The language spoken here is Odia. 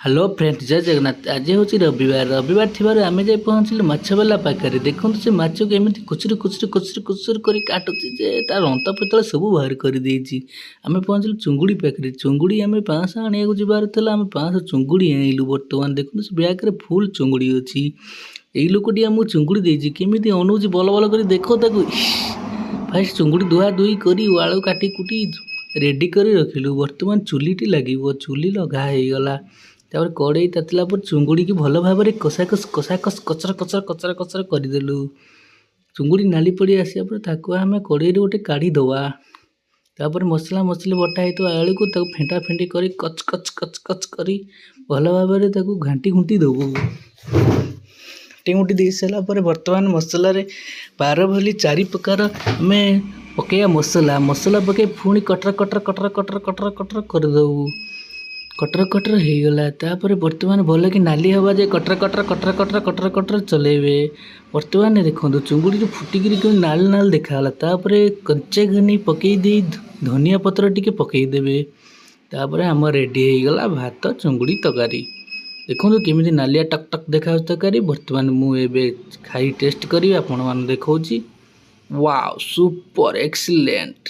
ହ୍ୟାଲୋ ଫ୍ରେଣ୍ଡ, ଜୟ ଜଗନ୍ନାଥ। ଆଜି ହେଉଛି ରବିବାର। ରବିବାର ଥିବାରୁ ଆମେ ଯାଇ ପହଞ୍ଚିଲୁ ମାଛବାଲା ପାଖରେ। ଦେଖନ୍ତୁ, ସେ ମାଛକୁ ଏମିତି କୁଚୁରୁ କୁଚୁରୁ କୁଚୁରୁ କୁଚୁରୁ କରି କାଟୁଛି ଯେ ତାର ଅନ୍ତ ପିତଳ ସବୁ ବାହାର କରିଦେଇଛି। ଆମେ ପହଞ୍ଚିଲୁ ଚୁଙ୍ଗୁଡ଼ି ପାଖରେ। ଚୁଙ୍ଗୁଡ଼ି ଆମେ 500 ଆଣିବାକୁ ଯିବାର ଥିଲା, ଆମେ 500 ଚୁଙ୍ଗୁଡ଼ି ଆଣିଲୁ। ବର୍ତ୍ତମାନ ଦେଖନ୍ତୁ, ସେ ବ୍ୟାଗରେ ଫୁଲ୍ ଚୁଙ୍ଗୁଡ଼ି ଅଛି। ଏଇ ଲୋକଟି ଆମକୁ ଚୁଙ୍ଗୁଡ଼ି ଦେଇଛି। କେମିତି ଅନଉଛି ବଲ ବଲ କରି, ଦେଖ ତାକୁ। ଫାଷ୍ଟ ଚୁଙ୍ଗୁଡ଼ି ଧୁଆ ଧୁଇ କରି, ଆଳୁ କାଟି କୁଟି ରେଡ଼ି କରି ରଖିଲୁ। ବର୍ତ୍ତମାନ ଚୁଲିଟି ଲାଗିବ। ଚୁଲି ଲଗା ହେଇଗଲା। ତାପରେ କଡ଼େଇ ତାତିଲା ପରେ ଚୁଙ୍ଗୁଡ଼ିକି ଭଲ ଭାବରେ କଷାକଷ କଷାକଷ କଚର କଚର କଚର କଚର କରିଦେଲୁ। ଚୁଙ୍ଗୁଡ଼ି ନାଲି ପଡ଼ି ଆସିବା ପରେ ତାକୁ ଆମେ କଡ଼େଇରେ ଗୋଟେ କାଢ଼ିଦେବା। ତାପରେ ମସଲା ମସଲି ବଟା ହେଇଥିବା ଆଳୁକୁ ତାକୁ ଫେଣ୍ଟା ଫେଣ୍ଟି କରି, କଚ୍ କଚ୍ କଚ୍ କଚ୍ କରି ଭଲ ଭାବରେ ତାକୁ ଘାଣ୍ଟି ଘୁଣ୍ଟି ଦେବୁ। ଘାଣ୍ଟି ଘୁଣ୍ଟି ଦେଇ ସାରିଲା ପରେ ବର୍ତ୍ତମାନ ମସଲାରେ ବାର ଭଲି ଚାରି ପ୍ରକାର ଆମେ ପକେଇବା ମସଲା। ମସଲା ପକେଇ ପୁଣି କଟର କଟର କଟର କଟର କଟର କଟର କରିଦେବୁ। କଟର କଟର ହେଇଗଲା। ତାପରେ ବର୍ତ୍ତମାନ ଭଲକି ନାଲି ହେବା ଯାଏ କଟର କଟର କଟର କଟର କଟର କଟର ଚଲେଇବେ। ବର୍ତ୍ତମାନ ଦେଖନ୍ତୁ, ଚୁଙ୍ଗୁଡ଼ିରୁ ଫୁଟିକିରି କେମିତି ନାଲି ନାଲି ଦେଖାଗଲା। ତାପରେ କଞ୍ଚା ଘନି ପକେଇ ଦେଇ ଧନିଆ ପତ୍ର ଟିକେ ପକେଇଦେବେ। ତାପରେ ଆମର ରେଡ଼ି ହେଇଗଲା ଭାତ ଚୁଙ୍ଗୁଡ଼ି ତରକାରୀ। ଦେଖନ୍ତୁ, କେମିତି ନାଲିଆ ଟକ୍ ଟକ୍ ଦେଖାଯାଉଛି ତରକାରୀ। ବର୍ତ୍ତମାନ ମୁଁ ଏବେ ଖାଇ ଟେଷ୍ଟ କରିବି, ଆପଣମାନଙ୍କୁ ଦେଖାଉଛି। Wow, super, excellent.